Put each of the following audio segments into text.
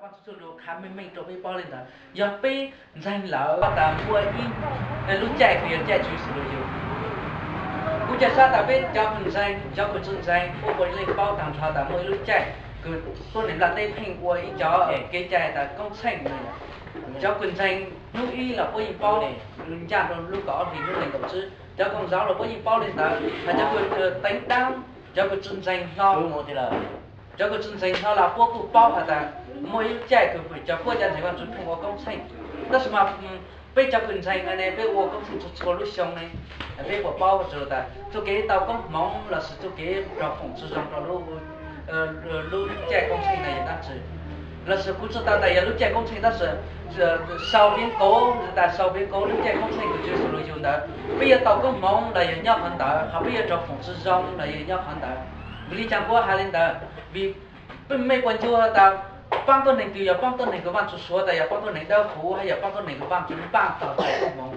Vaj Tswv txuj lus qha meej meej rau peb paub li ntawd. Yog peb ntseeg lawm tas muaj ib lub caij kws yog caij Tswv Yexus lug yug. Kuv ca sab tas peb cov kws ntseeg, cov kws tsi ntseeg puab puav leej paub taag nrho tas muaj ib lub caij kws tuab neeg nplaj teb pheej ua ib cov kev cai tas koob tsheej. Cov kws ntseeg hnub ib los puab yeej paub ncaaj rau lub kaum ob hlis hnub nees nkaum tsib. Cov kws ntseeg los puab yeej paub li ntawd, has cov kws teev dlaab, cov kws tsi ntseeg hlo, cov kws tsi ntseeg hlo los puab kuj paub has tas muaj ib lub caij kws cov puab cov ntseeg Vaj Tswv pheej ua koob tsheej. Tab sis mas peb cov kws ntseeg no ne peb ua koob tsheej txhua txhua lub xyoo ne, peb puas paub tas txuj kev tau koob hmoov lossis txuj kev raug foom tsi zoo rau lub caij koob tsheej no yog dlaab tsi? Lossis kuv tsi tau tas yog lub caij koob tsheej tab sis sau piav kauv tas sau piav kauv lub caij koob tsheej kws Tswv Yexus lug yug ntawd peb yuav tau koob hmoov los yog nyob qhov ntawd, ho peb yuav raug foom tsi zoo los yog nyob qhov ntawd. Vim li cas kuv has li ntawd? Vim peb mej puas ntsuag tas paab tuab neeg twg yog paab tuab neeg kws Vaj Tswv suav tas yog paab tuab neeg dawb huv hab yog paab tuab neeg kws Vaj Tswv npaaj tau txais koob hmoov.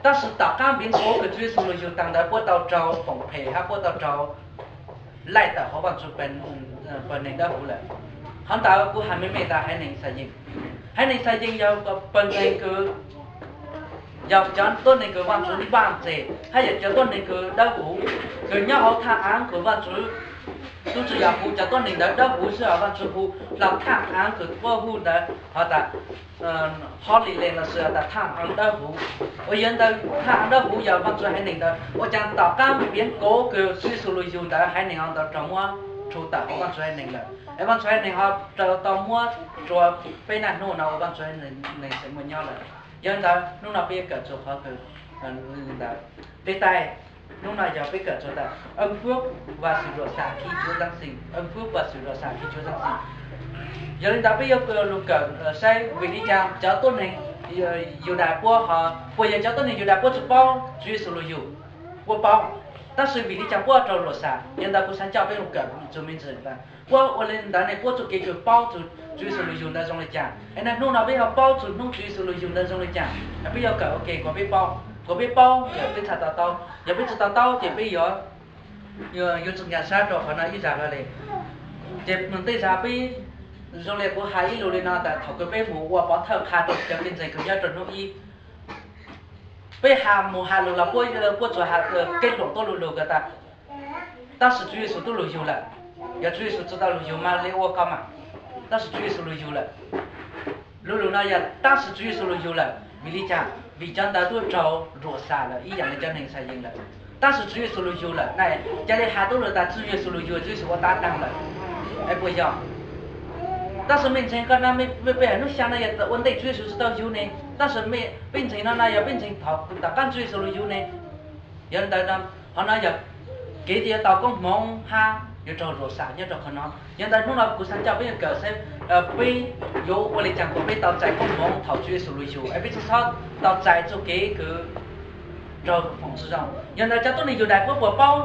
Tab sis tom qaab piav kauv kws Tswv Yexus lug yug taag ntawd puab tau raug foom phem hab puab tau raug laij tawm hauv Vaj Tswv pawg neeg dawb huv lawm. Qhov ntawd kuv has meej meej tas haiv neeg Xayees, haiv neeg Xayees yog pawg ntseeg kws yog cov tuab neeg kws Vaj Tswv npaaj txais hab yog cov tuab neeg kws dawb huv, kws nyob hauv thaaj aav kws Vaj Tswv, tub tsi yog hu cov tuab neeg ntawd dawb huv xwb, Vaj Tswv hu hlo thaaj aav kws puab hu ntawd has tas Holy Land lossis tas thaaj aav dawb huv. Uas yog ntawd thaaj aav dawb huv yog Vaj Tswv haiv neeg ntawd, ua caag tom qaab piav kauv kws Tswv Yexus lug yug ntawd haiv neeg ho ntawd raug muab rhu tawm hauv Vaj Tswv haiv neeg lawm, es Vaj Tswv haiv neeg ho raug tau muab rua peb naj nub no ua Vaj Tswv haiv neeg tseem muaj nyob lawm. Yog ntawd nub no peb kawm txug qhov kws li ntawd. Peb taig nub no yog peb kawm txug tas ơn phước và sự rủa xả khi Chúa giáng sinh, ơn phước và sự rủa xả khi Chúa giáng sinh. Yog li ntawd peb yuav lug kawm saib vim li cas cov tuab neeg Yudas puab ho, puas yog cov tuab neeg Yudas puab tsi paub Tswv Yexus lug yug? Puab paub, tab sis vim li cas puab raug rủa xả? Yog ntawd kuv xaav coj peb lug kawm txug me ntsis tas puab ua li ntawd ne puab txuj kev kws paub txug Tswv Yexus lug yug ntawd zoo li cas, es naj nub no peb yuav paub txug hnub Tswv Yexus lug yug ntawd zoo li cas. Peb yuav kawm ua ke kom peb paub, kom peb paub ces peb txhaj to taub, yog peb tsi to taub ces peb yuav yuav tsi nkag sab rua qhov no ib zag hlo li. Ces tej zag peb zoo li kuv has ib lug li no tas thaum kws peb mus ua pov thawj qha rua cov kev ntseeg kws nyob rua hnub ib, peb has mus has lug los puab tsuas has kev hluas tuab lug lug kws tas tab sis Tswv Yexus tub lug yug lawm. Yog Tswv Yexus tsi tau lug yug mas li ua ko mas, tab sis Tswv Yexus lug yug lawm. Lug lug no yog tab sis Tswv Yexus lug yug lawm. Vim li cas? Vim cov ntawd tub raug rủa xả lawm ib yaam li cov neeg Xayees lawm. Tab sis Tswv Yexus lug yug lawm na, ca le has tub lug tas Tswv Yexus lug yug, Tswv Yexus ua tab taag lawm, es puas yog? Tab sis mej ntseeg ko na, peb haiv nub xyaa no yog ua ntej Tswv Yexus tsi tau yug ne, tab sis peb ntseeg no na yog peb ntseeg thaum tom qaab Tswv Yexus lug yug ne. Yog ntawd no, qhov no yog kev yuav tau koob hmoov hab yuav raug rủa xả nyob rua qhov no. Yog ntawd hnub no kuv xaav coj peb kawm saib peb yuav ua li cas kom peb tau txais koob hmoov thaum Tswv Yexus lug yug, es peb tsi xob tau txais txuj kev kws raug foom tsi zoo. Yog ntawd cov tuab neeg Yudas puab puas paub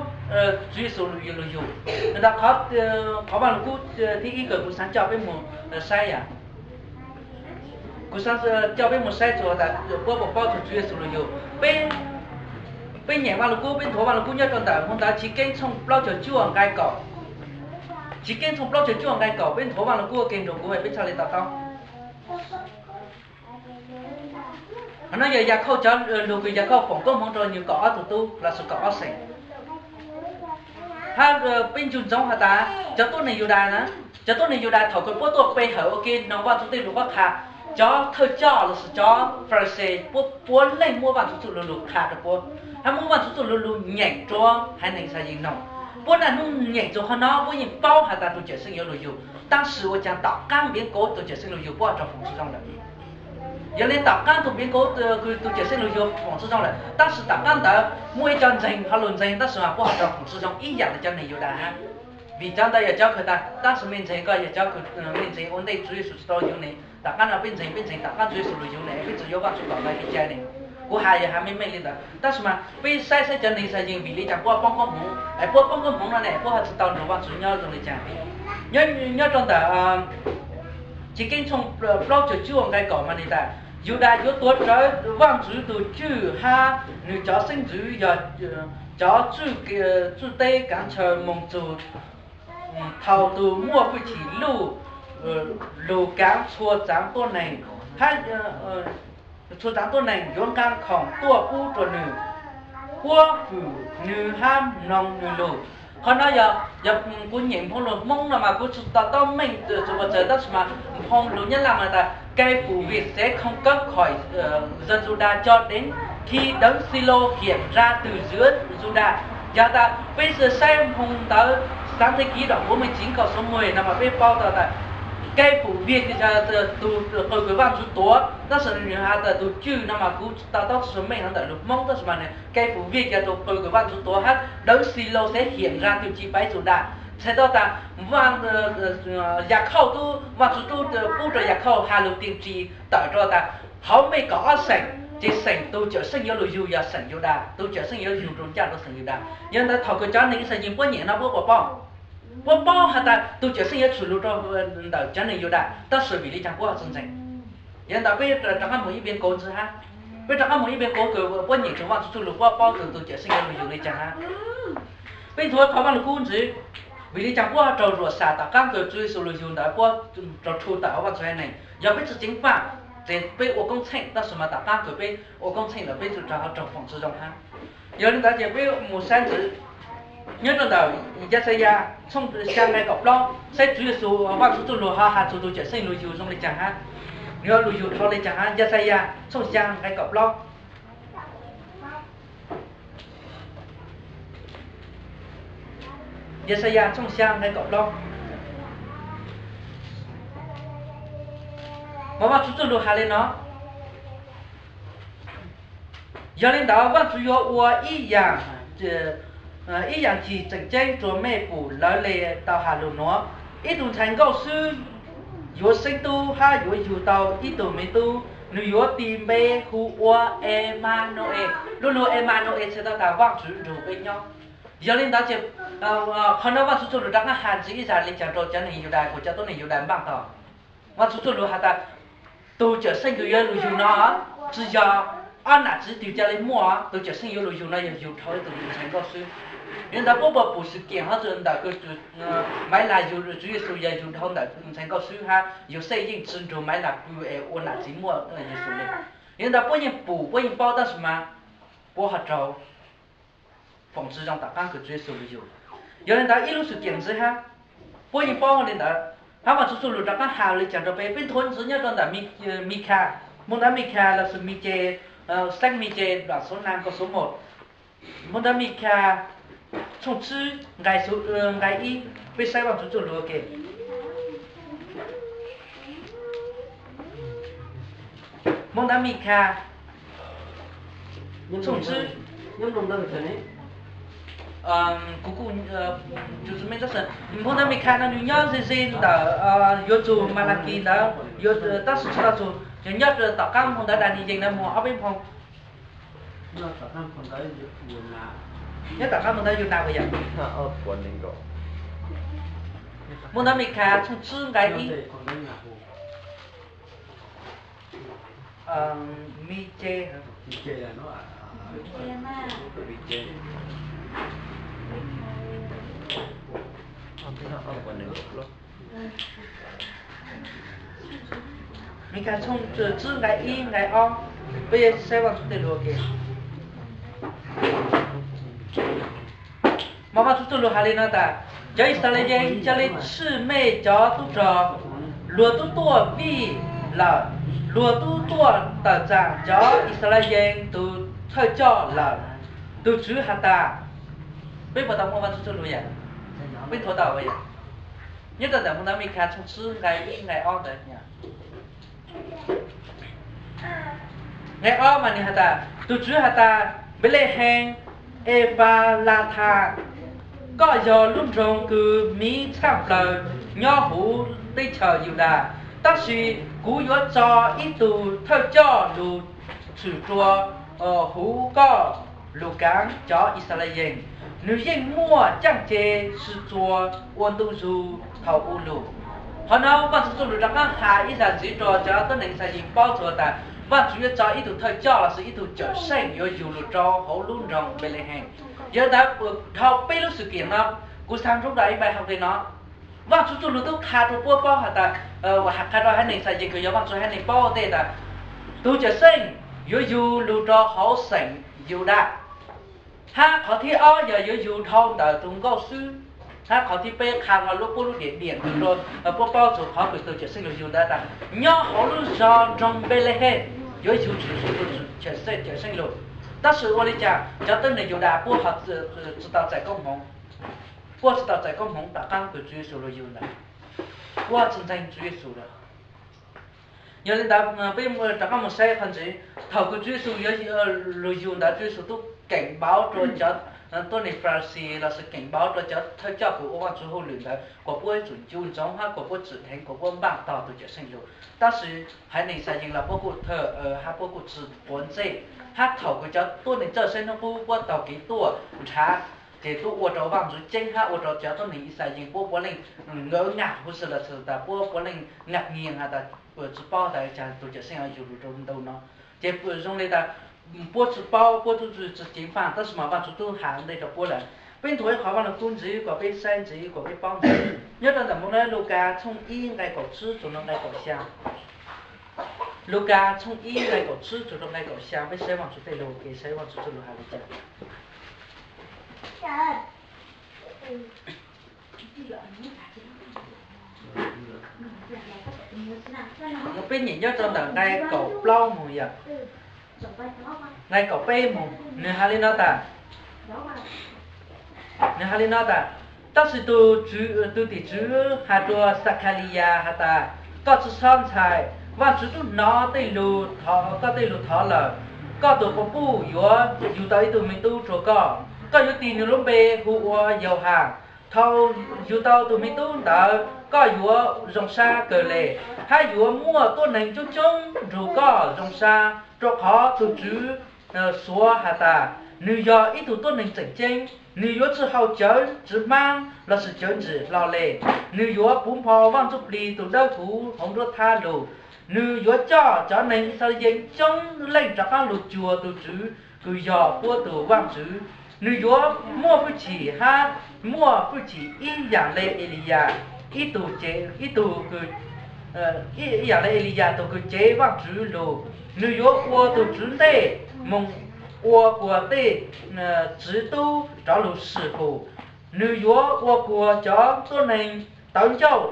Tswv Yexus lug yug? Yog ntawd qhov Vaaj Lug Kub thib ib kws kuv xaav coj peb mus saib yom, kuv xaav coj peb mus saib txug tas puab puas paub txug Tswv Yexus lug yug. Peb nyeem Vaaj Lug Kub, peb nthuav Vaaj Lug Kub nyob rua ntawm hu ntawd Chiv Keeb tshooj plaub caug cuaj nqai kaum. Chiv Keeb tshooj plaub caug cuaj nqai kaum, peb nthuav Vaaj Lug Kub ua ke nrug kuv peb txhaj le to taub. Qhov no yog Yakhauj cov lug kws Yakhauj foom koob hmoov rua nwg kaum ob tug tub lossis kaum ob xeem. Hab peb ntsug ntsoov has tas cov tuab neeg Yudas na, cov tuab neeg Yudas thaum kws puab tuaj pe hawm ua ke noog Vaaj Tswv tej lug qhuab qha, cov thawj coj lossis cov Falixes puab puav leej muab Vaaj Tswv txuj lug lug qha rua puab, hab muab Vaaj Tswv txuj lug lug nyeem rua haiv neeg Xayees noog. Puab naj nub nyeem txug qhov no puab yeej paub has tas tus Cawm Seej yuav lug yug, tab sis ua caag tom qaab npiav kauv tus Cawm Seej lug yug puab ho raug foom tsi zoo lawm? Yog le tom qaab tug npiav kauv kws tus Cawm Seej lug yug foom tsi zoo lawm, tab sis tom qaab ntawd muaj ib co ntseeg ho lug ntseeg tab sis mas puab ho raug foom tsi zoo ib yaam le cov neeg Yudas hab. Vim cov ntawd yog cov kws tas tab sis mej ntseeg ko yog cov kws mej ntseeg ua ntej Tswv Yexus tsi tau yug ne. Tom qaab no peb ntseeg, peb ntseeg tom qaab Tswv Yexus lug yug ne, peb tsi yuav Vaaj Tswv kaum nqai kev cai ne. Kuv has yog has meej meej le ntawd, tab sis mas peb saib saib cov neeg Xayees vim le caag puab poob koob hmoov, es puab poob koob hmoov no ne puab ho tsi tau nrug Vaaj Tswv nyob zoo le caag. Nyob rua ntawm Chiv Keeb tshooj plaub caug cuaj nqai kaum mas nwg tas, Yudas yuav tuav rawv Vaaj Tswv tug cwj hab nwg cov xeeb ntxwv yog cov txwj teb kaav chaw moog txug thaus tug muaj fwj chim luj lug kaav txhua txaav tuab neeg, hab txhua txaav tuab neeg yuav nqaa khoom tuaj pub rua nwg, puab fwm nwg hab mloog nwg lug. Qhov no yog, yog kuv nyeem nphoo lug Hmoob no mas kuv tsi to taub meej txug puas txawg, tab sis mas nphoo lug Nyab Laj mas tas: Cây phủ việc sẽ không cấm khỏi dân Yuđa cho đến khi đấng Silo hiện ra từ giữa Yuđa. Yog tas peb saib nphoo ntawv Sáng thế ký đoạn bốn mươi chín câu số mười no mas peb paub tau tas cây phủ việc yog tug qw kws Vaajtswv tuav, tab sis nwg has tas tug cwj no mas kuv tsi to taub txug meej hov ntawm lug Hmoob, tab sis mas nws cây phủ việc yog tug qw kws Vaajtswv tuav hab đấng Silo sẽ hiện ra từ chi phái Yuđa. Txhais tau tas Yakaus tub, Vaajtswv tub pub rua Yakaus has lug tiên tri tawm rua tas hauv mej kaum ob xeem, ces xeem tug cawm seej yuav lug yug yog xeem Yuđa, tug cawm seej yuav yug rua ncaj rua xeem Yuđa. Yog ntawd thaum kws cov neeg Yixalayees puab nyeem no puab puas paub? Puab paub has tas tug cawm seej yuav tshwm lug rua ntawm cov neeg Yuđa, tab sis vim le caag puab ho tsi ntseeg? Yog ntawd peb rov qab moog ib pies kauv ntxiv hab. Peb rov qab moog ib pies kauv kws puab nyeem txug Vaajtswv txuj lug puab paub txug tug cawm seej yuav lug yug le caag hab. Peb nthuav qhov Vaaj Lug Kub ntxiv, vim le caag puab rua ruam xaam tom qaab kws Tswv Yexus lug yug ntawd puab rua rhu tawm hauv Vaajtswv haiv neeg? Yog peb tsi ceev faj, ces peb ua koob tsheej, tab sis mas tom qaab kws peb ua koob tsheej lawm peb tsi raug foom tsi zoo hab. Yog le ntawd ces peb moog saib ntxiv nyob rua ntawm Yaxayas tshooj xyaa nqai kaum plaub, saib Tswv Yexus Vaajtswv txuj lug ho has txug tug cawm seej lug yug zoo le caag hab, nwg lug yug dhau le caag hab. Yaxayas tshooj xyaa nqai kaum plaub. Yaxayas tshooj xyaa nqai kaum plaub, mas Vaajtswv txuj lug has le no: Yog le ntawd Vaajtswv yuav ua ib yaam, ib yaam cim tseem ceeb rua mej pum lawv le tau has lug nuav: Ib tug ntxhais nkauj xwb yuav seeb tub hab yuav yug tau ib tug me tub, nwg yuav tis npe hu ua Emanu-es. Lub lug Emanu-es txhais tau tas Vaajtswv nrug peb nyob. Yog le ntawd ces qhov no Vaajtswv txuj lug rov qaab has ntxiv ib zag le caag rua cov neeg Yudas kuas cov tuab neeg Yudas npaaj tau? Vaajtswv txuj lug has tas tug cawm seej kws yuav lug yug no tsi yog ob nam txiv twg ca le muaj, tug cawm seej yuav lug yug no yog yug dhau ib tug ntxhais nkauj xwb. Yog le ntawd puab puas pum xwm kiam hov ntawm kws Maiv Las yug Tswv Yexus yog yug dhau ntawm ntxhais nkauj xwb hab Yauxej yeej tsi nrug Maiv Las pw es ua nam txiv muaj Yexus le. Yog le ntawd puab yeej pum puab yeej paub tab sis mas puab ho raug foom tsi zoo tom qaab kws Tswv Yexus lug yug. Yog le ntawd ib lub xwm kiam ntxiv hab, puab yeej paub le ntawd hab, Vaajtswv txuj lug rov qaab has le caag rua peb? Peb nthuav ntxiv nyob rua ntawm Mikhas, moog ntawm Mikhas los sis Mices, xeeb Mices dlaam xuv naag kaum xuv mus, moog ntawm Mikhas tshooj tsib nqai ib, peb saib Vaajtswv txuj lug ua ke. Moog ntawm Mikhas tshooj tsib, kuv kuj, moog ntawm Mikhas no nwg nyob ze ze ntawm yuav txug Malakis ntawd, tab sis tsi tau txug, yog nyob tom qaab moog ntawm Daniyees ntawd moog ob peb moog. Nyob tom qaab moog ntawm Yudas puas yog? Moog ntawm Mikhas tshooj tsib nqai ib. Mices, Mikhas tshooj tsib nqai ib nqai ob, peb saib Vaajtswv txuj lug ua ke. Mas Vaajtswv txuj lug has le no tas, cov Yixalayees ca le tshwj mej cov tub rog, luag tub tuaj vij lawm, luag tub tuaj tawm txaam cov Yixalayees tug thawj coj lawm. Tug Tswv has tas, peb puas tau muaj Vaajtswv txuj lug yam? Peb nthuav tau yam? Nyob rau ntawm moog ntawm Mikhas tshooj tsib nqai ib nqai ob ntawd. Nqai ob mas nwg has tas, tug Tswv has tas, Npelehees Efalathas, koj yog lub nroog kws miv tshaj plawg nyob huv teb chaws Yudas, tab sis kuv yuav tso ib tug thawj coj lug tshwm rua huv koj lug kaav cov Yixalayees. Nwg yeej muaj caaj ce sw txuas ua ntu zug thaum u lug. Qhov no Vaajtswv txuj lug rov qaab has ib zag ntxiv rua cov tuab neeg Yixalayees paub txug tas Vaajtswv yuav tso ib tug thawj coj los sis ib tug cawm seej yuav yug lug rua huv lub nroog Npelehees. Yog le ntawd dhau peb lub xwm kiam no, kuv xaav nrug rua ib npai hau le no. Vaajtswv txuj lug tub qha rua puab paub has tas, uas has qha rua haiv neeg Yixalayees kws yog Vaajtswv haiv neeg paub tej tas, tug Cawmseej yuav yug lug rua huv xeem Yudas, hab qhov thib ob yog yuav yug dhau ntawm tug nkauj xwb, hab qhov thib peb qha lug puab lub diam diam kws rua puab paub txug qhov kws tug Cawmseej lug yug ntawd tas, nyob huv lub zog nroog Npelehees yuav yug tug Cawmseej lug. Tab sis ua li cas cov tuab neeg Yudas puab tsi tau txais koob hmoov, puab tsi tau txais koob hmoov tom qaab kws Tswv Yexus lug yug ntawd, puab tsi ntseeg Tswv Yexus lawm. Yog li ntawd peb rov qaab moog saib qhov ntxiv, thaum kws Tswv Yexus yuav lug yug ntawd Tswv Yexus tub keem npauv rua cov tuab neeg Falasi lossis keem npauv rua cov thawj coj kws ua Vaajtswv hauj lwm ntawd kuas puab yuav tsum ncu ntsoov hab kuas puab tswm dheev kuas puab npaaj tog tug Cawmseej lug. Tab sis haiv neeg Yixalayees los puab kuj thawj hab puab kuj tsi quav ntsej, hab thaum kws cov tuab neeg txawj saib nub qub puab taug kev tuaj nrhav, ces tub ua rua Vaajtswv ceeb hab ua rua cov tuab neeg Yixalayees puab puav leej ngawv ngag huv si lawm tas puab puav leej ngag nyiag has tas tsi paub tas cas tug Cawmseej yug lug rua ntu no. Ces zoo li tas puab tsi paub, puab tub tsi ceev faj, tab sis mas Vaajtswv tub has ntej rua puab lawm. Peb nthuav ib qhov Vaaj Lug Kub ntxiv kuas peb saib ntxiv kuas peb paub ntxiv. Nyob rua ntawm moo Lukas tshooj ib nqai kaum tsib txug rua nqai kaum xyaa. Lukas tshooj ib nqai kaum tsib txug rua nqai kaum xyaa, peb saib Vaajtswv tej lug, kev saib Vaajtswv tej lug has li cas. Peb nyem nyob rua ntawm nqai kaum plaub moog yom, nqai kaum peb moog, nwg has li no tas, nwg has li no tas, tab sis tug tim tswv has rua Xakhaliyas has tas, koj tsi xob ntshai, Vaajtswv tub hnov koj tej lug thov lawm. Koj tug quas puj yuav yug tau ib tug me tub rua koj, koj yuav tis nwg lub npe hu ua Yauhas. Thaum yug tau tug me tub ntawd koj yuav zoo sab kawg le, hab yuav muaj tuab neeg coob coob nrug koj zoo sab, rua qhov tug Tswv suav has tas, nwg yog ib tug tuab neeg tseem ceeb, nwg yuav tsi haus cawv tswv hmaab lossis cawv ntsim hlo le. Nwg yuav puv npho Vaaj Ntsuj Plig tug dawb huv huv nruab thab lug. Nwg yuav coj cov neeg Yixalayees coob leej rov qaab lug cuag tug Tswv kws yog puab tug Vaajtswv. Nwg yuav muaj hwj chim hab muaj hwj chim ib yaam le Eliyas, ib tug, ib tug, ib yaam le Eliyas tug kws cev Vaajtswv lug. Nwg yuav ua tug Tswv ntej moog ua kuas tej tswv tub rov lug swm hum. Nwg yuav ua kuas cov tuab neeg tawv ncauj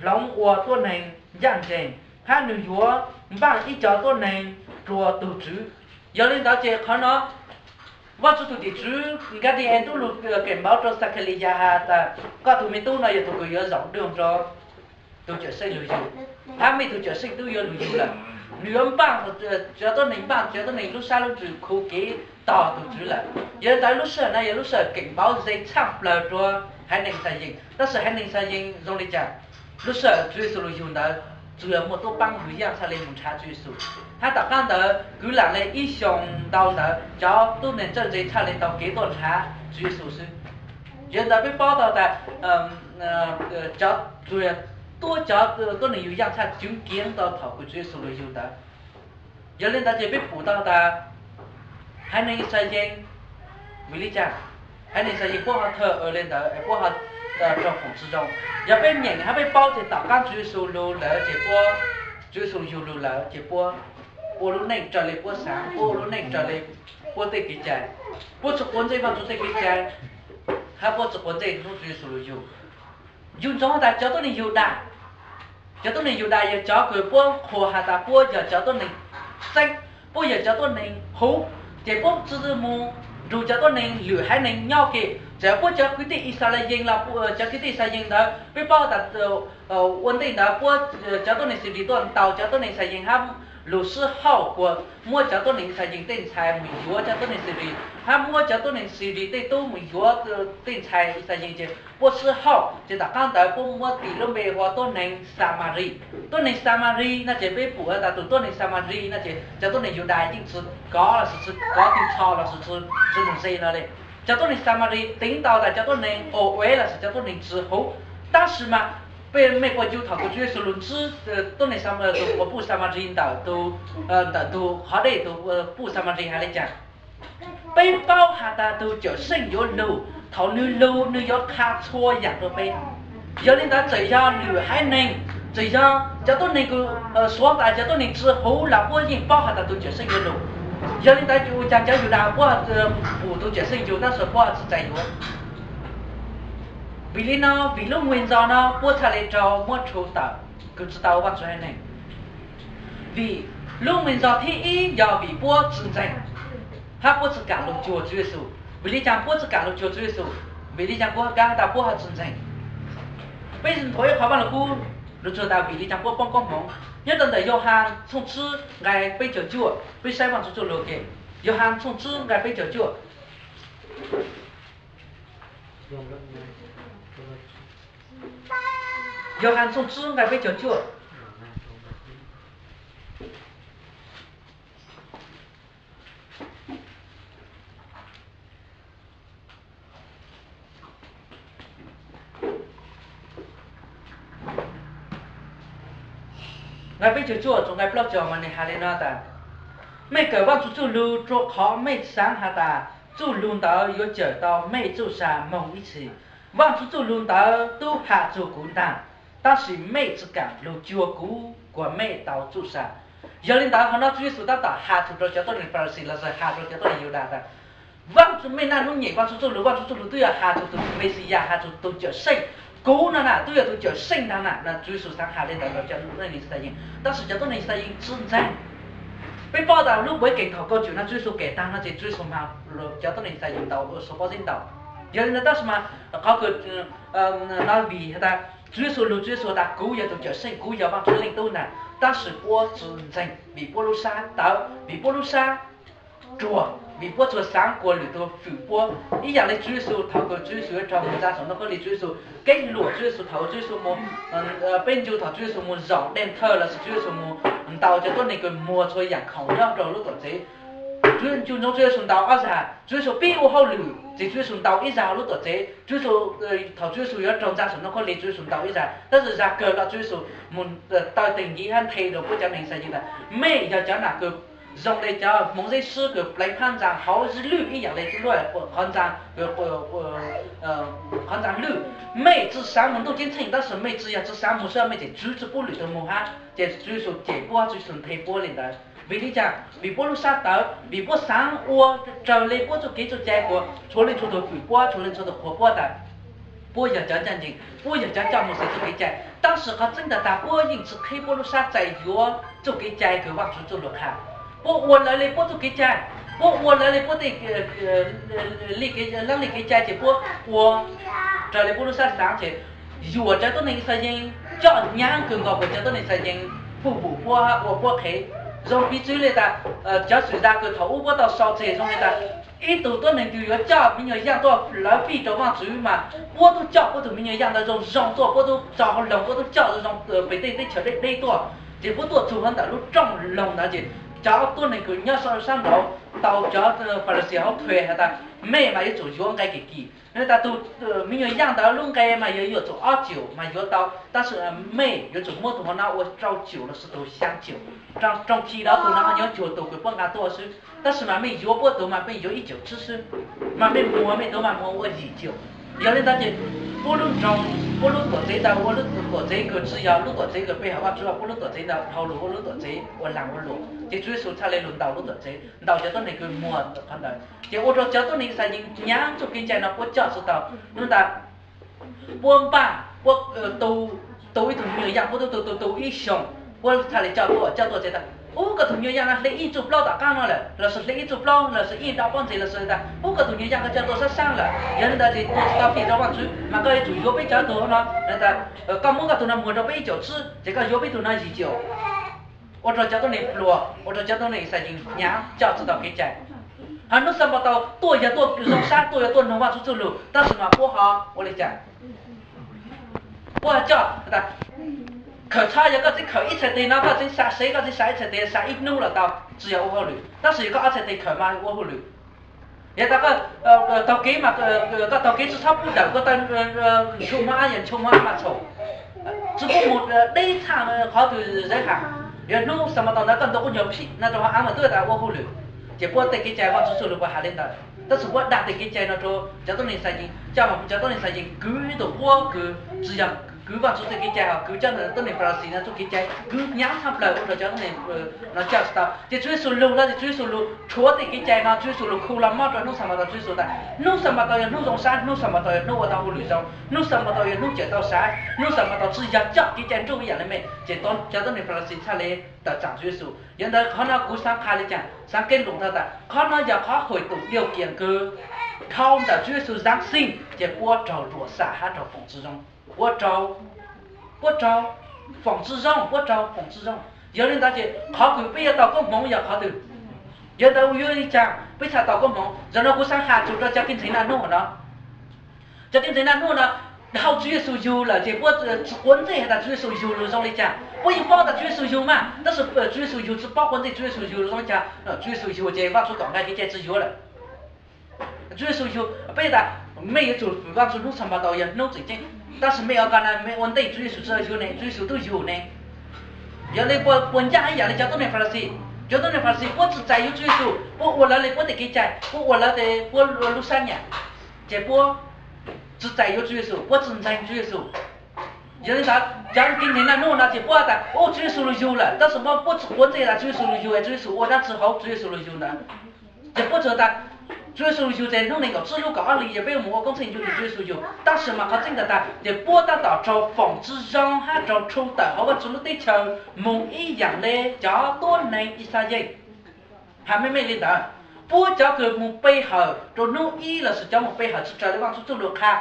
hloov ua tuab neeg ncaaj nceeg, hab nwg yuav npaaj ib co tuab neeg rua tug Tswv. Yog li ntawd ces qhov no Vaajtswv tug tim tswv Nkatinee tub lug keem npauv rua Xakhaliyas has tas, koj tug me tub no yog tug kws yuav zaum doog rua tug Cawmseej lug yug, hab mej tug Cawmseej tub yuav lug yug lawm. Nwg yuav npaaj cov tuab neeg, npaaj cov tuab neeg lub sab lub ntsws khu kev tog tug Tswv lawm. Yog li ntawd lub sij hawm no yog lub sij hawm keem npauv ze tshaj plawg rua haiv neeg Yixalayees. Tab sis haiv neeg Yixalayees zoo li cas? Lub sij hawm Tswv Yexus lug yug ntawd tsuas yog muaj tuab paab nwg yaaj txhaj le moog nrhav Tswv Yexus, hab tom qaab ntawd kwv lam le ib xyoos ntau ntawd cov tuab neeg txawj ntse txhaj le tau kev tuaj nrhav Tswv Yexus xwb. Yog li ntawd peb paub tau tas cov, tsuas yog tuab, cov tuab neeg yug yaaj txhaj cwv kiv tau thaum kws Tswv Yexus lug yug ntawd. Yog li ntawd ces peb pum tau tas haiv neeg Yixalayees, vim li cas haiv neeg Yixalayees puab ho thawj le ntawd es puab ho raug foom tsi zoo? Yog peb nyeem hab peb paub ces tom qaab Tswv Yexus lug lawm ces puab, Tswv Yexus yug lug lawm ces puab ua lub neej raws le puab xaav, puab ua lub neej raws le puab tej kev cai, puab tsi quav ntsej Vaajtswv tej kev cai, hab puab tsi quav ntsej hnub Tswv Yexus lug yug. Yug ntsoov tas cov tuab neeg Yudas, cov tuab neeg Yudas yog cov kws puab qhuas has tas puab yog cov tuab neeg txeeb, puab yog cov tuab neeg huv, ces puab tsi moog nrug cov tuab neeg lwm haiv neeg nyob ke. Txawm puab cov kwv tij Yixalayees los, cov kwv tij Yixalayees ntawd peb paub tas ua ntej ntawd puab, cov tuab neeg Xiri tuaj ntaus cov tuab neeg Yixalayees hab lug sib hauj kuas muab cov tuab neeg Yixalayees tej ntxhais moog yuav cov tuab neeg Xiri, hab muab cov tuab neeg Xiri tej tub moog yuav tej ntxhais Yixalayees ces puab sib hauj ces tom qaab ntawd puab muab tis lub npe hu ua tuab neeg Xamaris. Tuab neeg Xamaris no ces peb pum tas tug tuab neeg Xamaris no ces cov tuab neeg Yudas yeej tsi kov lossis tsi kov tug tsho lossis tsi moog ze no le. Cov tuab neeg Xamaris teev ntau tas cov tuab neeg quas uev lossis cov tuab neeg tsi huv. Tab sis mas peb, mej puas ncu thaum kws Tswv Yexus lug ntsib tuab neeg, tug quas puj Xamaris ntawm tug, ntawm tug qhov dej tug puj Xamaris has le caag? Peb paub has tas tug Cawmseej yuav lug Thaum nws lug nws yuav qha txhua yaam rua peb. Yog li ntawd txawm yog lwm haiv neeg, txawm yog cov tuab neeg kws suav tas cov tuab neeg tsi huv los puab yeej paub has tas tus Cawmseej yuav lug. Yog li ntawd ua caag cov Yudas puab pum tus Cawmseej yug tab sis puab tsi txais yuav? Vim li no, vim lub nqe nto no puab txhaj le raug muab rhu tawm kws tsi tau ua Vaajtswv haiv neeg. Vim lub nqe nto thib ib yog vim puab tsi ntseeg hab puab tsi kam lug cuag Tswv Yexus. Vim li caag puab tsi kam lug cuag Tswv Yexus? Vim li caag puab kav tas puab ho tsi ntseeg? Peb nthuav ib qhov Vaaj Lug Kub lug txug tas vim li caag puab poob koob hmoov. Nyob rua ntawm Yauhas tshooj tsib nqai peb caug cuaj, peb saib Vaajtswv txuj lug ke. Yauhas tshooj tsib nqai peb caug cuaj. Yauhas tshooj tsib nqai peb caug cuaj. Nqai peb caug cuaj txug nqai plaub caug mas nwg has le no tas, mej kawm Vaajtswv txuj lug rua qhov mej xaav has tas txuj lug ntawd yuav cawm tau mej txuj sa moog ib txhis. Vaajtswv txuj lug ntawd tub has txug kuv ntaag, tab sis mej tsi kam lug cuag kuv kuas mej tau txuj sa. Yog li ntawd qhov no Tswv Yexus tab tom has txug rua cov tuab neeg Falasi lossis has rua cov tuab neeg Yudas tas, Vaajtswv, mej naj nub nyem Vaajtswv txuj lug, Vaajtswv txuj lug tub yuav has txug tug Mexiyas, has txug tug Cawmseej. Kuv no na tub yog tug Cawmseej ntaag na. Tswv Yexus xaav has le ntawd rua cov tuab neeg Yixalayees, tab sis cov tuab neeg Yixalayees tsi ntseeg. Peb paub tas lub puav keeg thaum kaum tswm no Tswv Yexus kem taag no ces Tswv Yexus mas cov tuab neeg Yixalayees ntaus ua suav pob zeb ntaus. Yog li ntawd tab sis mas qhov kws no vim has tas Tswv Yexus lug, Tswv Yexus tas kuv yog tug Cawmseej, kuv yog Vaajtswv Leej Tub ntaag, tab sis puab tsi ntseeg vim puab lub sab tawv, vim puab lub sab ruag, vim puab txhua xaav kuas lwm tug fwm puab. Ib yaam le Tswv Yexus thaum kws Tswv Yexus yuav raug moog ntxa saum noj qab li, Tswv Yexus keeb luam, Tswv Yexus thaum Tswv Yexus moog, peb ncu thaum Tswv Yexus moog zaum dej thawj lossis Tswv Yexus moog ntaus cov tuab neeg kws muag txhua yaam khoom nyob rua lub tuam tsev. Ncu ntsoov Tswv Yexus ntaus ob zag, Tswv Yexus pib ua hauj lwm ces Tswv Yexus ntaus ib zag lub tuam tsev. Tswv Yexus, thaum Tswv Yexus yuav raug ntxa saum noj qab li Tswv Yexus ntaus ib zag, tab sis zag kawg los Tswv Yexus moog taw tes nkiv hab nthe rua puab cov neeg Yixalayees tas, mej yog cov nam kws zoo le cov hmoov zeb sib kws pleev phab ntxaa hauv lwj ib yaam le lub qhov ntxaa, qhov ntxaa lwj. Mej tsi xaav moog ntuj ceeb tsheej, tab sis mej tsi yog tsi xaav moog sab, mej tseem tswv tsi pub lwm tug moog hab. Ces Tswv Yexus cem puab, Tswv Yexus nthe puab li ntawd. Vim li cas? Vim puab lub sab tawv, vim puab xaav ua raws le puab txuj kev txuj cai kuas tshuav leej txhua tug fwm puab, tshuav leej txhua tug qhuas puab tas puab yog cov ncaj ncees, puab yog cov coj Mauxes txuj kev cai. Tab sis qhov tseeb tas tas puab yeej tsi qheb puab lub sab txais yuav txuj kev cai kws Vaajtswv txuj lug qha. Puab ua lawv le puab txuj kev cai, puab ua lawv le puab tej leej li kev cai ces puab ua raws le puab lub sab xaav ces yuam cov tuab neeg Yixalayees, coj nyaav kawg nkaus kuas cov tuab neeg Yixalayees puj pum puab, ua puab qhev. Zoo piv txwv le tas cov Xwm Zas kws thaum ub puab tau sau tseg zoo le tas ib tug tuab neeg kws yuav coj me nyuam yaaj tuaj lawv fij rau Vaajtswv mas puab tub coj puab tug me nyuam yaaj ntawd zoo zoo tuaj, puab tub tso hauv loog, puab tub coj zoo zoo pem tej teb chaws deb deb tuaj. Ces puab tuaj txug hov ntawm lub rooj loog ntawd ces cov tuab neeg kws nyob sab nraud tau cov Falasi hauv thuam has tas mej mas yuav tsum yuav nqe kim kim. Yog tas tug me nyuam yaaj ntawd lub nqe mas yog yuav tsum ob caum mas yuav tau, tab sis mej yuav tsum muab tug hov no ua rau caum lossis tug xyaa caum. Rooj khi no tug no ho nyob cuag tug kws puab nqa tuaj xwb, tab sis mas mej yuav puab tug mas mej yuav ib caum tsib xwb, mas mej muag mej tug mas muag ua yim caum. Yog li ntawd ces puab lub nroog, puab lub tuam tsev ntawd ua lub tuam tsev kws tsi yog lub tuam tsev kws pe hawm Vaajtswv, puab lub tuam tsev ntawd dhau lug ua lub tuam tsev ua laag ua luam. Ces Tswv Yexus txhaj le lug ntaus lub tuam tsev, ntaus cov tuab neeg kws muag qhov ntawd. Ces ua rau cov tuab neeg Yixalayees nyaav txuj kev cai no puab coj tsi tau. Nub ntas puab npaj, puab tu ib tug me nyuam yaaj, puab tu tu tu tu ib xyoos, puab txhaj le coj tuaj, coj tuaj txhais tas, ub, koj tug me nyuam yaaj no hle ib tsuj plaub tom qaab no lawm, lossis hle ib tsuj plaub lossis ib do pob ntxeg lossis tas, ub, koj tug me nyuam yaaj koj coj tuaj sab saab lawm. Yog li ntawd ces tuaj tsis tau fij rau Vaajtswv, mas koj yuav tsum yuav peb cov tug no, tas koj muab koj tug no muag rau peb ib caum tsib, ces koj yuav peb tug no yim caum. Ua rau cov tuab neeg pluag, ua rau cov tuab neeg Yixalayees nyaav coj tsis tau kev cai. Hos hnub Xanpataus tuaj yog tuaj zoo sab, tuaj yog tuaj noog Vaajtswv txuj lug, tab sis mas puab ho ua li cas? Puab ho coj tas, khawm txhob, yog koj tseem khawm ib txhais tes no koj tseem xav sev, koj tseem xav ib txhais tes xav ib hnub los tau, tsis yog ua hauj lwm, tab sis yog koj ob txhais tes khawm mas ua hauj lwm. Yog tas koj taug kev mas koj taug kev tsis txhob pub dawm koj taw, ntshu hmab yog ntshu hmab mas txhaum, tsis pub mus deb txhaj qhov twg zeb has. Yog hnub Xanpataus ntawd koj ntaus quab nyuag phim no rau hauv av mas twb tas ua hauj lwm. Ces puab tej kev cai Vaajtswv txuj lug puab has li ntawd. Tab sis puab dag tej kev cai no rau cov tuab neeg Xayees, coj cov tuab neeg Xayees kwv ib tug quab kws tsi yog kwv Vaajtswv tej kev cai, ho kwv cov tuab neeg Falasi no txuj kev cai, kwv nyaav tshaj plawg ua rau cov tuab neeg no coj tsi tau. Ces Tswv Yexus lug hlo, ces Tswv Yexus lug rhuav tej kev cai no, Tswv Yexus lug khu los mob rau hnub Xanpataus. Tswv Yexus tas hnub Xanpataus yog hnub zoo sab, hnub Xanpataus yog hnub ua tau hauj lwm zoo, hnub Xanpataus yog hnub cawm tau sav, hnub Xanpataus tsi yog coj kev cai nruj ib yaam le mej. Ces cov tuab neeg Falasi txhaj le tawm tsaam Tswv Yexus. Yog ntawd qhov no kuv xaav qha le caag, xaav kev lus ntag tas qhov no yog qhov hawm tus diau kiam kws dhau ntawm Tswv Yexus Giáng sinh ces puab raug ruam xam hab raug foom tsi zoo. Puab raug, puab raug foom tsi zoo, puab raug foom tsi zoo. Yog le ntawd ces qhov kws peb yuav tau koob hmoov yog qhov twg? Yog ntawd yuav le caag peb txhaj tau koob hmoov? Zaum no kuv xaav has txug rau cov kev ntseeg naj nub no. Cov kev ntseeg naj nub no, dhau Tswv Yexus yug lawm ces puab tsi quav ntsej has tas Tswv Yexus yug lug zoo le caag. Puab yeej paub tas Tswv Yexus yug mas, tab sis Tswv Yexus yug tsi paub quav ntsej Tswv Yexus yug lug zoo le caag. Tswv Yexus yug ces Vaajtswv tom nqai kev cai tsi yuav lawm. Tswv Yexus yug, peb tas mej yuav tsum fwm Vaajtswv hnub Xanpataus yog hnub tseem ceeb, tab sis mej ua ko na mej ua ntej Tswv Yexus tsi yug ne, Tswv Yexus tub yug ne. Yog le puas ncaj ib yaam le cov tuab neeg Falasi? Cov tuab neeg Falasi puab tsi txais yuav Tswv Yexus, puab ua lawv le puab tej kev cai, puab ua lawv le puab lub sab nyam, ces puab tsi txais yuav Tswv Yexus, puab tsi ntseeg Tswv Yexus. Yog le ntawd cov kev ntseeg naj nub no ces puab tas ub Tswv Yexus lug yug lawm, tab sis mas puab tsi quav ntsej tas Tswv Yexus lug yug es Tswv Yexus ua dlaab tsi hauv Tswv Yexus lug yug ntawd. Ces puab tsuas tas Tswv Yexus lug yug ces hnub nees nkaum tsib lub kaum ob hli ces peb mus ua koob tsheej yug rua Tswv Yexus yug, tab sis mas qhov tseeb tas tas ces puab tab tom raug foom tsi zoo hab raug rhu tawm hauv Vaajtswv lub teb chaws moog ib yaam le cov tuab neeg Yixalayees. Has meej meej le ntawd, puab cov kws mus pe hawm rua hnub ib lossis cov mus pe hawm tsi raws le Vaajtswv txuj lug qha,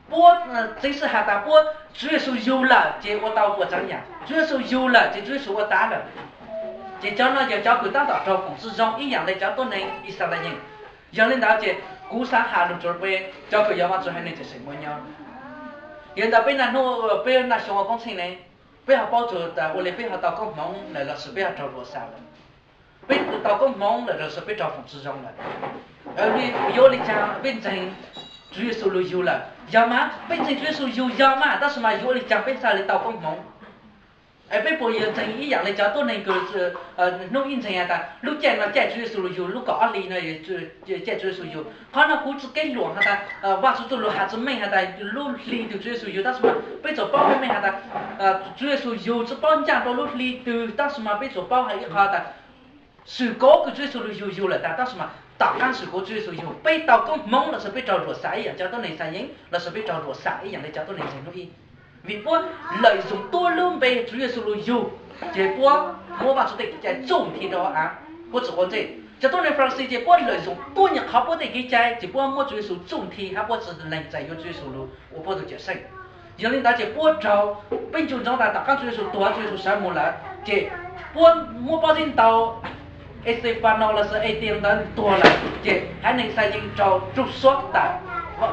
puab txeev sij has tas puab Tswv Yexus yug lawm ces ua tau puas tsav yaam, Tswv Yexus yug lawm ces Tswv Yexus ua tav lawm. Ces cov no yog cov kws tab tom raug foom tsi zoo ib yaam le cov tuab neeg Yixalayees. Yog le ntawd ces kuv xaav has lug rua peb cov kws yog Vaajtswv haiv neeg tseem seem muaj nyob. Yog ntawd peb naj nub, peb naj xyoo ua koob tsheej ne, peb ho paub txug tas ua le peb ho tau koob hmoov lawm lossis peb ho raug ruam xam lawm? Peb tau koob hmoov lawm lossis peb raug foom tsi zoo lawm? Yuav ua le caag peb ntseeg Tswv Yexus lug yug lawm? Yog mas, peb ntseeg Tswv Yexus yug yog mas, tab sis mas yuav ua le caag peb txhaj le tau koob hmoov? Es peb puas yuav ntseeg ib yaam le cov tuab neeg kws hnub ib ntseeg has tas lub caij no caij Tswv Yexus lug yug, lub kaum ob hli no caij Tswv Yexus yug? Qhov no kuv tsi keb luam has tas Vaajtswv txuj lug has tsi meej has tas lub hli twg Tswv Yexus yug, tab sis mas peb tsuas paub meej meej has tas Tswv Yexus yug tsi paub ncaaj rua lub hli twg, tab sis mas peb tsuas paub has ib qho tas swm koob kws Tswv Yexus lug yug yug lawm tas, tab sis mas tom qaab swm koob Tswv Yexus yug peb tau koob hmoov lossis peb raug ruam xam ib yaam cov tuab neeg Yixalayees lossis peb raug ruam xam ib yaam le cov tuab neeg ntseeg hnub ib? Vim puab lawm zoo tuab lub npe Tswv Yexus lug yug, ces puab muab Vaajtswv tej kev cai txuj nthi rua av, puab tsi quav ntsej. Cov tuab neeg Falasi ces puab lawm zoo tuab nyuag qhov puab tej kev cai ces puab muab Tswv Yexus txuj nthi hab puab tsi lees txais yuav Tswv Yexus lug ua puab tug cawm seej. Yog le ntawd ces puab raug, peb ncu ntsoov tas tom qaab Tswv Yexus tuag, Tswv Yexus sawv mus lawm ces puab muab pob zeb ntau Estefanos lossis Esteban ntawd tuag lawm ces haiv neeg Yixalayees raug rug suab tawm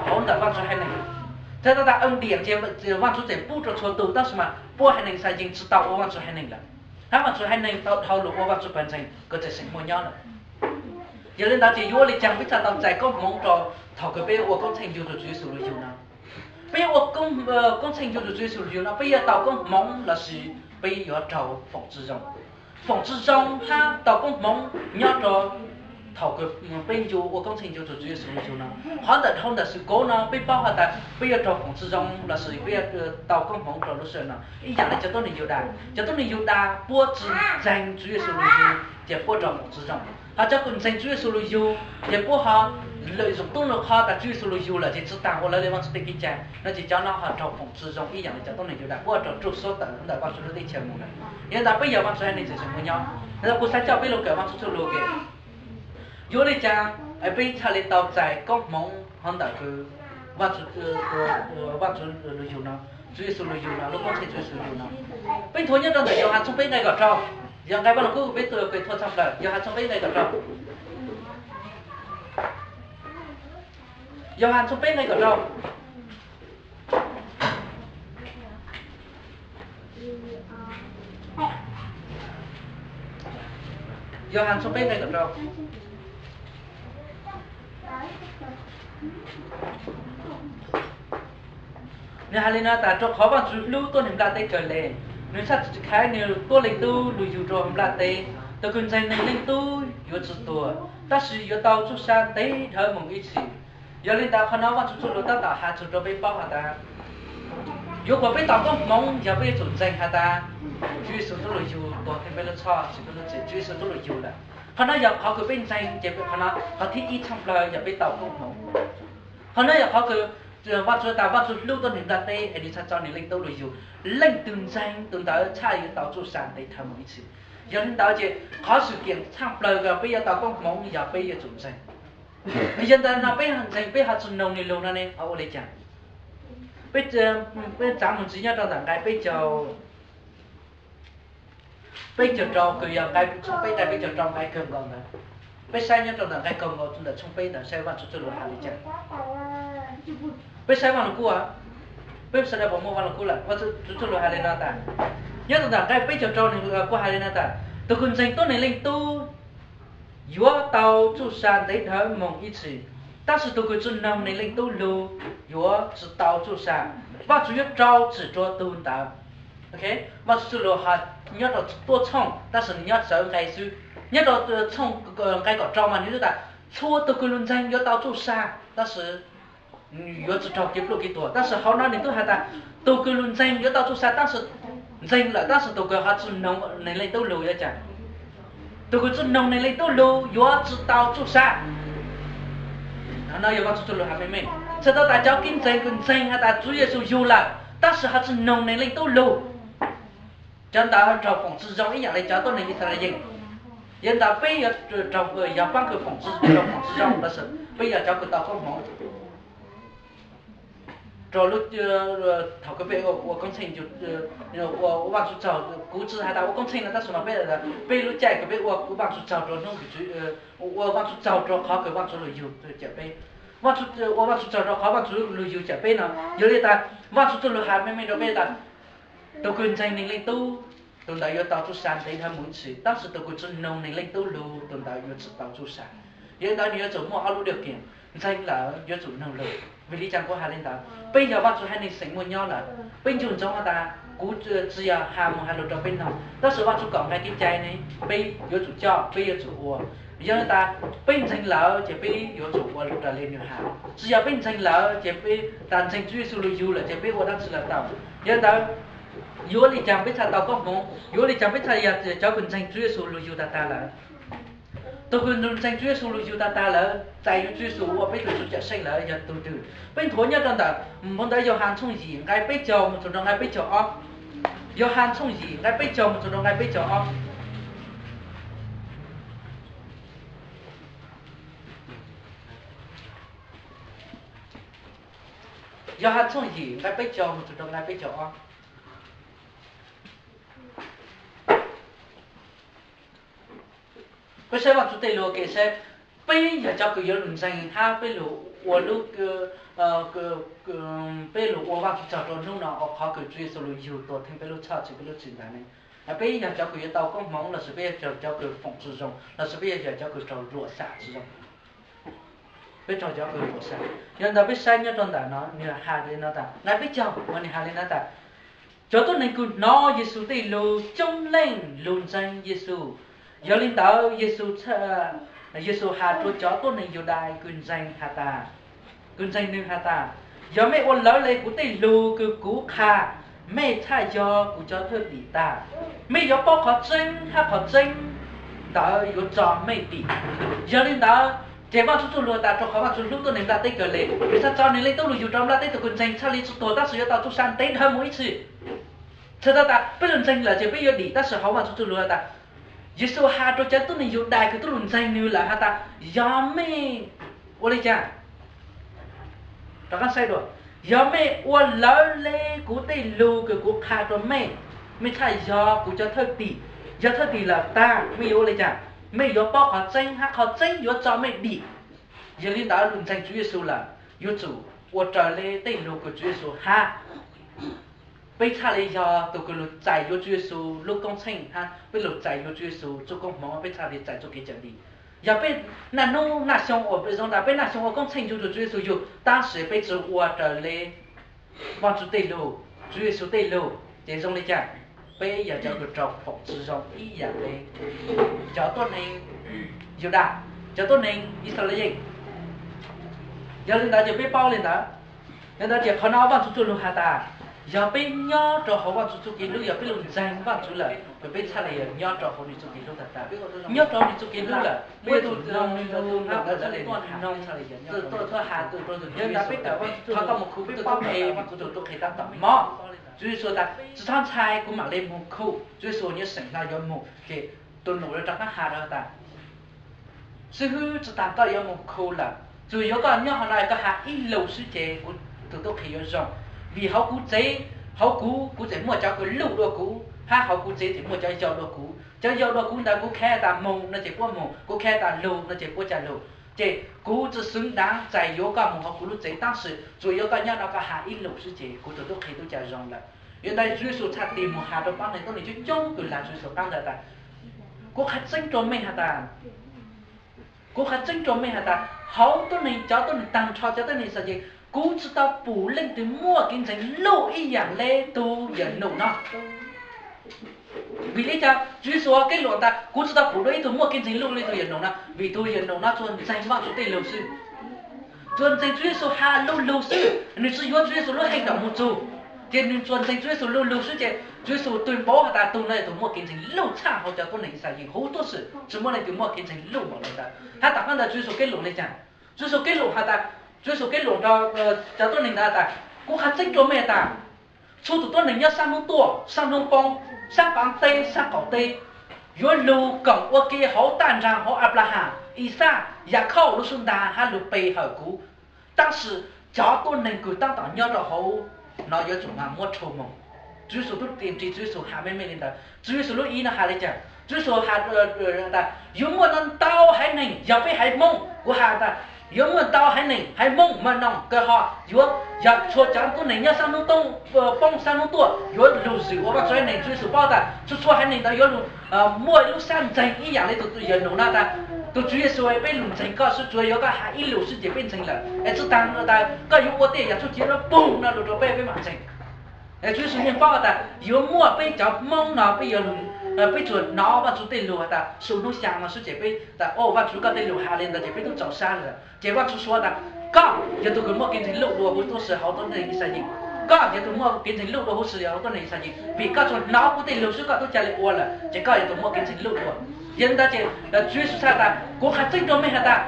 hauv ntawm Vaajtswv haiv neeg. Txhais tau tas ong diam ces Vaajtswv tseem pub rua txhua tug, tab sis mas puab haiv neeg Yixalayees tsi tau ua Vaajtswv haiv neeg lawm, hab Vaajtswv haiv neeg tau dhau lug ua Vaajtswv pawg ntseeg kws tseem seem muaj nyob lawm. Yog le ntawd ces yuav ua le caag peb txhaj tau txais koob hmoov rua thaum kws peb ua koob tsheej yug rua Tswv Yexus lug yug no? Peb ua koob tsheej yug rua Tswv Yexus lug yug no peb yuav tau koob hmoov lossis peb yuav raug foom tsi zoo? Foom tsi zoo hab tau koob hmoov nyob rua thaum kws peb ncu ua koob tsheej yug rua Tswv Yexus lug yug no. Qhov ntawm dhau ntawm swm koob no peb paub has tas peb yuav raug foom tsi zoo lossis peb yuav tau koob hmoov rua lub sij hawm no. Ib yaam le cov tuab neeg Yudas, cov tuab neeg Yudas puab tsi ntseeg Tswv Yexus lug yug ces puab raug foom tsi zoo. Ho cov kws ntseeg Tswv Yexus lug yug ces puab ho lawm zoo tuab lug qhov tas Tswv Yexus lug yug lawm ces tsi taag ua lawv le Vaajtswv tej kev cai no ces cov no ho raug foom tsi zoo ib yaam le cov tuab neeg Yudas, puab raug rug suab tawm ntawm Vaajtswv lub teb chaws mus lawm. Yog le ntawd peb yog Vaajtswv haiv neeg tseem seem muaj nyob, yog le ntawd kuv xaav coj peb lug kawm Vaajtswv txuj lug ke. Yuav ua le caag peb txhaj le tau txais koob hmoov hov ntawm kws Vaajtswv, Vaajtswv lug yug no, Tswv Yexus lug yug no, lub koob tsheej Tswv Yexus lug yug no? Peb nthuav nyob rua ntawm Yauhas tshooj peb nqe kaum rau. Yog nqe Vaj Lug Kub kws peb tau kws nthuav tshaj plawg, Yauhas tshooj peb nqe kaum rau. Yauhas tshooj peb nqe kaum rau. Yauhas tshooj peb nqe kaum rau. Nwg has le no tas, rua qhov Vaajtswv hlub tuab neeg nplaj teb kawg le, nwg txhaj khaiv nwg tuab Leej Tub lug yug rua nplaj teb. Tug kws ntseeg nwg Leej Tub yuav tsi tuag, tab sis yuav tau txuj sa ntev dhawv moos ib txhis. Yog li ntawd qhov no Vajtswv txuj lus tab tom has txug rua peb paub has tas, yuav kom peb tau koob hmoov yog peb yuav tsum ntseeg has tas Tswv Yexus tub lug yug tuag theej peb lub txhoj, Tswv Yexus tub lug yug lawm. Qhov no yog qhov kws peb ntseeg ces qhov no qhov thib ib tshaaj plawg yog peb tau koob hmoov. Qhov no yog qhov kws Vajtswv tas Vajtswv hlub tuab neeg nplaj teb es nwg txhaj tso nwg Leej Tub lug yug. Leej twg ntseeg tus ntawd txhaj yuav tau txuj sa ntev dhawv moos ib txhis. Yog li ntawd ces qhov xwm kiam tshaaj plawg kws peb yuav tau koob hmoov yog peb yuav tsum ntseeg. Yog ntawd no peb ntseeg peb ho tsi noog nwg lug no ne ho ua li cas? Peb txaav moog ntxiv nyob rau ntawm nqai peb caug, peb caug rau kws yog nqai tshooj peb nqai peb caug rau nqai kawg nkaus ntawd. Peb saib nyob rau ntawm nqai kawg nkaus ntawm tshooj peb ntawd saib Vajtswv txuj lug has li cas. Peb saib Vaj Lug Kub, peb sawv daws puas muaj Vaj Lug Kub lawm? Vajtswv txuj lug has li no tas, nyob rau ntawm nqai peb caug rau nwg kuj has li no tas, tus kws ntseeg tuab neeg Leej Tub yuav tau txuj sa ntev dhawv moos ib txhis, tab sis tus kws tsi noog nwg Leej Tub lug yuav tsi tau txuj sa. Vajtswv yuav rau txim rua tug ntawd. Vajtswv txuj lug has nyob rau tuab tshooj tab sis nyob sawv nqai xwb. Nyob rau tshooj nqai kaum rau mas nwg tas, txhua tug kws lug ntseeg yuav tau txuj sa, tab sis yuav tsi raug kev pluj kev tuag. Tab sis hauv no nwg tub has tas, tug kws lug ntseeg yuav tau txuj sa, tab sis ntseeg lawm tab sis tug kws ho tsi noog nwg Leej Tub lug yuav cas? Tug kws tsi noog nwg Leej Tub lug yuav tsi tau txuj sa. Qhov no yog Vajtswv txuj lug has meej meej. Txhais tau tas cov kev ntseeg kws ntseeg has tas Tswv Yexus yug lawm tab sis ho tsi noog nwg Leej Tub lug, cov ntawd raug foom tsi zoo ib yaam le cov tuab neeg Yixalayees. Yog ntawd peb yuav raug, yog paab kws foom tsi zoo, foom tsi zoo lossis peb yog cov kws tau koob hmoov rau lub, thaum kws peb ua koob tsheej, ua Vajtswv tsaug, kuv tsi has tas ua koob tsheej no tab sis mas peb, peb lub caij kws peb ua Vajtswv tsaug rau hnub, ua Vajtswv tsaug rau qhov kws Vajtswv lug yug cawm peb, ua Vajtswv tsaug rau qhov Vajtswv lug yug cawm peb no. Yog li tas Vajtswv txuj lug has meej meej rau peb tas, tug kws ntseeg nwg Leej Tub, tus ntawd yuav tau txuj sa ntev dhawv moos ib txhis, tab sis tug kws tsi noog nwg Leej Tub lug tus ntawd yuav tsi tau txuj sa. Yog li ntawd nwg yuav tsum muaj ob lub dab kev, ntseeg lawm yuav tsum noog lug. Vim li cas kuv has li ntawd? Peb yog Vajtswv haiv neeg xeem muaj nyob lawm, peb nco ntsoov has tas kuv tsi yog has moog has lug rau peb noog, tab sis Vajtswv kom nqai kev cai ne, peb yuav tsum coj, peb yuav tsum ua. Yog li tas peb ntseeg lawm ces peb yuav tsum ua lug raws le nwg has. Tsi yog peb ntseeg lawm ces peb tas ntseeg Tswv Yexus lug yug lawm ces peb ua dab tsi los tau. Yog li ntawd, yuav ua li cas peb txhaj tau koob hmoov? Yuav ua li cas peb txhaj yog cov kws ntseeg Tswv Yexus lug yug tag tag lawm? Tug kws ntseeg Tswv Yexus lug yug tag tag lawm, txais yuav Tswv Yexus ua peb tug Tswv Cawm Seej lawm yog tug twg? Peb nthuav nyob rau ntawm, nthuav ntawm Yauhas tshooj yim nqai peb caug moog txug rau nqai peb caug ob. Yauhas tshooj yim nqai peb caug moog txug rau nqai peb caug ob. Yauhas tshooj yim nqai peb caug moog txug rau nqai peb caug ob. Peb saib Vajtswv tej lug ua ke saib, peb yog cov kws yuav lug ntseeg hab peb lug ua lub, peb lug ua Vajtswv tsaug rau hnub no ua qhov kws Tswv Yexus lug yug tuag theej peb lub txhoj, txhiv peb lub txim ntawd ne. Peb yog cov kws yuav tau koob hmoov lossis peb yog cov kws foom tsi zoo lossis peb yog cov kws raug luam sam tsi zoo? Peb raug cov kws luam sam. Yog ntawd peb saib nyob rau ntawm no nwg has li no tas, nqai peb caug mas nwg has li no tas, cov tuab neeg kws hnov Yexus tej lug coob leej lug ntseeg Yexus. Yog li ntawd Yexus, Yexus has rua cov tuab neeg Yudais kws ntseeg has tas, kws ntseeg nwg has tas, yog mej ua lawv le kuv tej lug kws kuv qha, mej txhaj yog kuv cov thwj tim tag. Mej yuav paub qhov tseeb hab qhov tseeb ntawd yuav tso mej dim. Yog li ntawd ces Vajtswv txuj lug tas rua qhov Vajtswv hlub tuab neeg nplaj teb kawg le, nwg txhaj tso nwg Leej Tub lug yug rua nplaj teb, tug kws ntseeg txhaj le tsi tuag tab sis yuav tau txuj sa ntev dhawv moog ib txhis. Txhais tau tas peb lug ntseeg lawm ces peb yuav dim, tab sis hauv Vajtswv txuj lug has tas, Yexus has rua cov tuab neeg Yudais kws tub lug ntseeg nwg lawm has tas, yog mej, ua li cas? Rov qaab saib dua, yog mej ua lawv le kuv tej lug kws kuv qha rua mej, mej txhaj yog kuv cov thwj tim. Yog thwj tim lawm tag mej yuav ua li cas? Mej yuav paub qhov tseeb hab qhov tseeb yuav tso mej dim. Yog li ntawd lug ntseeg Tswv Yexus lawm yuav tsum ua raws le tej lug kws Tswv Yexus has. Peb txhaj le yog tug kws lug txais yuav Tswv Yexus lub koob tsheej hab peb lug txais yuav Tswv Yexus txuj koob hmoov, peb txhaj le txais txuj kev cawm dim. Yog peb naj nub naj xyoo ua, peb zoo tas peb naj xyoo ua koob tsheej nrug rua Tswv Yexus yug tab sis peb tsi ua raws le Vajtswv tej lug, Tswv Yexus tej lug ces zoo li cas? Peb yog cov kws raug foom tsi zoo ib yam le cov tuab neeg Yudas. cov tuab neeg Yixalayees. Yog li ntawd ces peb paub li ntawd. Yog ntawd ces qhov no Vaj Tswv txuj lug has tas, yog peb nyob rau hauv Vaj Tswv txuj kev hlub, yog peb lug ntseeg Vaj Tswv lawm, yog peb txhaj le yog nyob rau hauv nws txuj kev hlub tag tag. Nyob rau nws txuj kev hlub lawm, peb yuav tsum nug nws lug hab ua txhua le nug has txhaj le yog nyob rau nws txuj kev hlub. Yog ntawd peb tawm Vaj Tswv txuj lug, thov koj mus khu, peb paub es kuv tus tub qhe tab tom mob. Tswv Yexus tas, tsi txhob ntshai, kuv mam le mus khu. Tswv Yexus nyuam seem hlo yuav mus ces tus nus rov qab has rau tas, xib hwb, tsi tas koj yuav mus khu lawm, tsuas yuav koj nyob hauv no koj has ib lus xwb ces kuv tus tub qhe yuav zoo. Vim hauv kuv tsev, hauv kuv, kuv tseem muaj cov kws luj dua kuv, hab hauv kuv tsev tseem muaj cov yau dua kuv. Cov yau dua kuv ntawd kuv kheev tas mus no ces puab mus, kuv kheev tas lug no ces puab ca lug. Ces kuv tsi xwv daav txais yuav koj mus hauv kuv lub tsev, tab sis tsuas yuav koj nyob no koj has ib lus xwb ces kuv tus tub qhe tub ca zoo lawm. Yog ntawd Tswv Yexus txhaj tis mus has rau pab neeg tuab neeg coob coob kws lav Tswv Yexus qab ntawd tas, kuv qhia tseeb rua mej has tas, kuv qhia tseeb rua mej has tas, hauv tuab neeg, cov tuab neeg taag nrho, cov tuab neeg Yixalayees, kuv tsi tau pum leej twg muaj kev ntseeg luj ib yaam le tug yawm num no. Vim le caag? Tswv Yexus kev lum tas kuv tsi tau pum dua ib tug muaj kev ntseeg luj le tug yawm num no, vim tug yawm num no tsuas ntseeg Vaj Tswv tej lug xwb. Tsuas ntseeg Tswv Yexus has lug lug xwb, nwg tsi yuav Tswv Yexus lub hej nrog mus txug. Ces nwg tsuas ntseeg Tswv Yexus lug lug xwb ces Tswv Yexus tug npauv has tas tug no yog tug muaj kev ntseeg luj tshaj hauv cov tuab neeg Yixalayees huv tub xwm, tsi muaj leej twg muaj kev ntseeg luj npaum le ntawd. Hab tom qab ntawd Tswv Yexus kev lum le caag? Tswv Yexus kev lum has tas, Tswv Yexus kev lum rua cov tuab neeg ntawd tas, kuv qhia tseeb rua mej tas, txhua tug tuab neeg nyob saab nub tuaj, saab nub poob, saab qaav teb, saab qaum teb, yuav lug koom ua ke hauv taj nraag hauv Anplaham, Ixaj, Yakhauj lub xub ntaag hab lug pe hawm kuv. Tab sis cov tuab neeg kws taab tom nyob rau hauv no yuav tsum muab rho moog. Tswv Yexus tub tis nrig, Tswv Yexus has meej meej le ntawd. Tswv Yexus lub ib no has le caag? Tswv Yexus has tas, yuav muaj ntau haiv neeg, yog peb haiv Moob, kuv has tas, yuav muaj ntau haiv neeg, haiv Moob, Maj Noog, Kaw Ho, yuav, yog txhua cov tuab neeg nyob saab nub poob saab nub tuaj yuav lug zwm ua Vaj Tswv haiv neeg. Tswv Yexus paub tas txhua txhua haiv neeg ntawd yuav lug muaj lub sab ntseeg ib yaam le tug yawm num no tas, tug Tswv Yexus, peb lug ntseeg koj xwb, tsuas yuav koj has ib lus xwb ces peb ntseeg lawm. Es tsi taag tas koj yuav ua tej yaam txuj ci lug pug no lug rua peb, peb mam ntseeg. Es Tswv Yexus yeej paub tas yuav muaj peb cov Moob no peb yuav, peb tsuas nov Vaj Tswv tej lug has tas su nub xyaa no xwb ces peb tas, o, Vaj Tswv koj tej lug has le ntawd ces peb tub txaus sab lawm. Ces Vaj Tswv suav tas, koj yog tug kws muaj kev ntseeg luj dua huv tub xwm hauv tuab neeg Yixalayees. Koj yog tug muaj kev ntseeg luj dua huv xwm hauv tuab neeg Yixalayees, vim koj tsuas nov kuv tej lug xwb koj tub ca le ua lawm, ces koj yog tug muaj kev ntseeg luj dua. Yog li ntawd ces Tswv Yexus txhaj tas, kuv qhia tseeb rua mej has tas,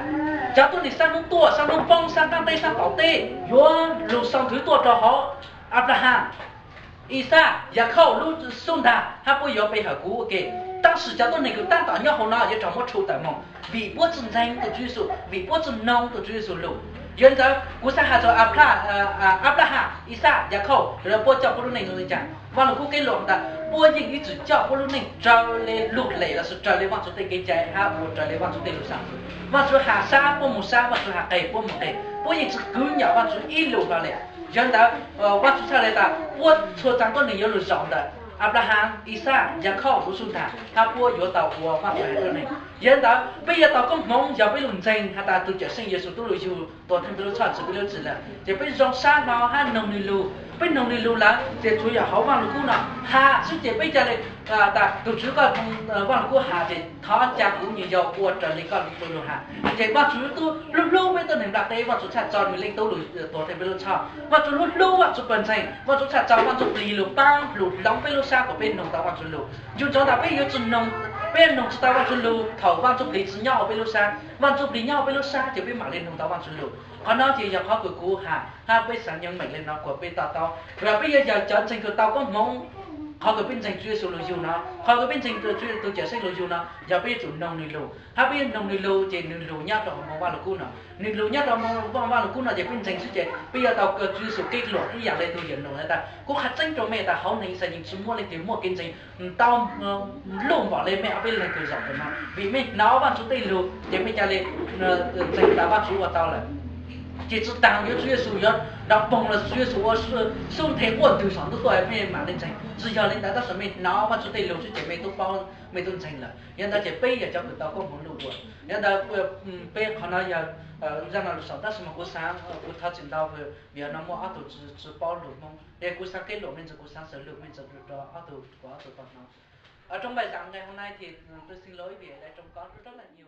cov tuab neeg saab nub tuaj, saab nub poob, saab qaab teb, saab qaum teb yuav lug sau nthwv tuaj rua hauv Anplaham, Ixaj, Yakhauj lub xub ntaag hab puab yuav pe hawm kuv ua ke. Tab sis cov tuab neeg kws taab tom nyob hauv no yuav raug muab rho tawm moog, vim puab tsi ntseeg tug Tswv Yexus, vim puab tsi noog tug Tswv Yexus lug. Yog li ntawd kuv xaav has rua Anplaham, Ixaj, Yakhauj, puab coj puab lub neej zoo le caag? Vaj Lug Kub kev lum tas puab yeej ib txwm coj puab lub neej raws le lug lem lossis raws le Vaj Tswv tej kev cai hab ua raws le Vaj Tswv tej lug sam. Vaj Tswv has sab puab moog sab, Vaj Tswv has qeg puab moog qeg, puab yeej tsi kwv nyam Vaj Tswv ib lus hlo le. Yog li ntawd Vaj Tswv txhaj le tas puab txhua txaa tuab neeg yuav lug zaum ntawm Anplaham, Ixaj, Yakhauj lub xub ntaag hab puab yuav tau ua Vaj Tswv haiv tuab neeg. Yog li ntawd peb yuav tau koob hmoov yog peb lug ntseeg has tas tug Cawm Seej Yexus tub lug yug tuag theej peb lub txhoj txwv peb lub txim lawm, ces peb zoo sab hlo hab noog nwg lug. Peb noog nwg lug lawm ces tsuas yog hauv Vaj Lug Kub no has xwb ces peb ca le tas, tug Tswv koj, Vaj Lug Kub has ces thov ca kuv nyuas yaus ua raws le koj lug has. Ces Vaj Tswv tub hlub hlub peb tuab neeg nplaj teb, Vaj Tswv txhaj tso nwg Leej Tub lug tuag theej peb lub txhoj. Vaj Tswv hlub hlub Vaj Tswv pawg ntseeg, Vaj Tswv txhaj tso Vaj Ntsuj Plig lug paab lug hloov peb lub sab kuas peb noog tau Vaj Tswv lug. Ncu ntsoov tas peb yuav tsi noog, peb noog tsi tau Vaj Tswv lug thaum Vaj Ntsuj Plig tsi nyob huv peb lub sab. Vaj Ntsuj Plig nyob huv peb lub sab ces peb mam le noog tau Vaj Tswv lug. Qhov no ces yog qhov kws kuv has hab peb xaav nyob meem le no kuas peb to taub, yog peb yuav yog cov ntseeg kws tau koob hmoov, qhov kws peb ntseeg Tswv Yexus lug yug no, qhov kws peb ntseeg tug Cawm Seej lug yug no yog peb yuav tsum noog nwg lug, hab peb yuav noog nwg lug ces nwg lug nyob rau hauv Vaj Lug Kub no. Nwg lug nyob rau Vaj Lug Kub no ces peb ntseeg xwb ces peb yuav tau kws Tswv Yexus kev lum ib yaam le tug yawm num tas, kuv qha tseeb rua mej tas hauv neeg Yixalayees tsi muaj leej twg muaj kev ntseeg tau luj npaum le mej ob peb leeg kws zaum tawm no, vim mej nov Vaj Tswv tej lug ces mej ca le ntseeg tas Vaj Tswv ua tau lawm. Ces tsi taag yuav Tswv Yexus yuav nrov poog los Tswv Yexus ua xub nthe quaj ntwg saum ntuj tuaj mej mam le ntseeg, tsi yog le ntawd, tab sis mej nov Vaj Tswv tej lug xwb ces mej tub paub, mej tub ntseeg lawm. Yog ntawd ces peb yog cov kws tau koob hmoov luj dua. Yog ntawd peb qhov no yog zaj no lug saum, tab sis mas kuv xaav kuv thov txim ntau vim no muaj ob tug tsi paub lug Hmoob, yog kuv xaav kev lum mej ntxwg, kuv xaav xaws lug mej ntxwg rua ob tug, kuas ob tug tau hnov. Trong bài giảng ngày hôm nay thì tôi xin lỗi vì đã trông có rất là nhiều